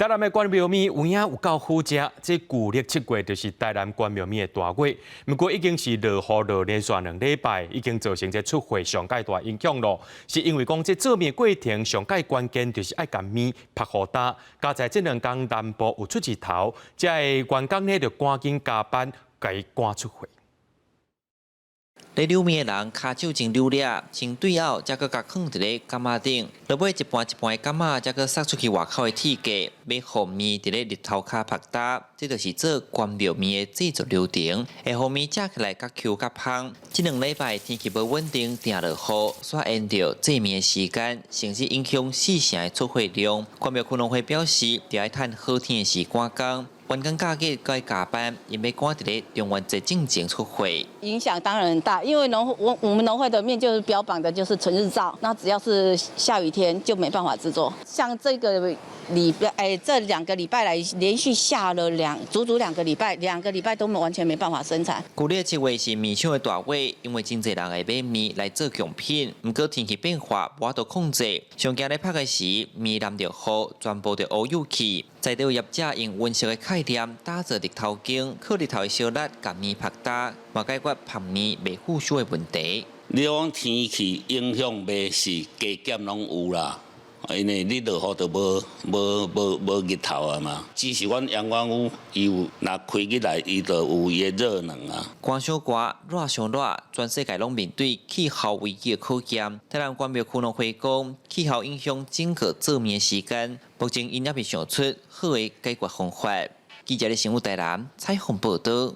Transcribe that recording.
台南的關廟麵有影有夠好食，這舊曆7月就是台南關廟麵的大月。毋過已經是落雨落連續2禮拜，已經造成這出貨上蓋大影響囉。是因為講這做麵過程上蓋關鍵就是愛共麵曝予焦，佳哉這兩工南部有出日頭，遮的員工呢就趕緊加班，共伊趕出貨。咧扭麵的人跤手真溜掠，先對拗，才閣共囥佇咧桿仔頂，落尾一盤一盤的桿仔，才閣送出去外口的鐵架，欲予麵佇咧日頭跤曝焦，這就是做關廟麵的製作流程，會予麵食起來較 Q 較芳。這兩禮拜天氣無穩定，定落雨，煞延著製麵的時間，甚至影響四成的出貨量。關廟區農會表示，著愛趁好天的時趕工。員工假日閣愛加班，𪜶欲趕佇咧中元節進前出貨。影響當然很大，因為我們農會的麵就是標榜的就是純日照，那只要是下雨天就沒辦法製作。像這個禮拜，哎，這兩個禮拜來連續下了足足兩個禮拜，兩個禮拜都完全沒辦法生產。舊曆7月是麵廠的大月，因為真濟人會買麵來做貢品，毋過天氣變化無法度控制，上驚咧曝的時，麵淋著雨，全部就烏有去。在地業者用溫室的概念打造日頭間，靠日頭的燒熱，共麵曝焦，嘛解決曝麵袂腐朽的問題。你講天氣影響袂是加減攏有啦，因為你落雨就無日頭啊嘛。只是阮陽光屋伊有若開起來，伊就有伊的熱能啊。寒傷寒，熱傷熱，全世界攏面對氣候危機的考驗。台南關廟區農會講，氣候影響整個做麵的時間，目前𪜶猶未想出好的解決方法。記者咧新聞台南採訪報導。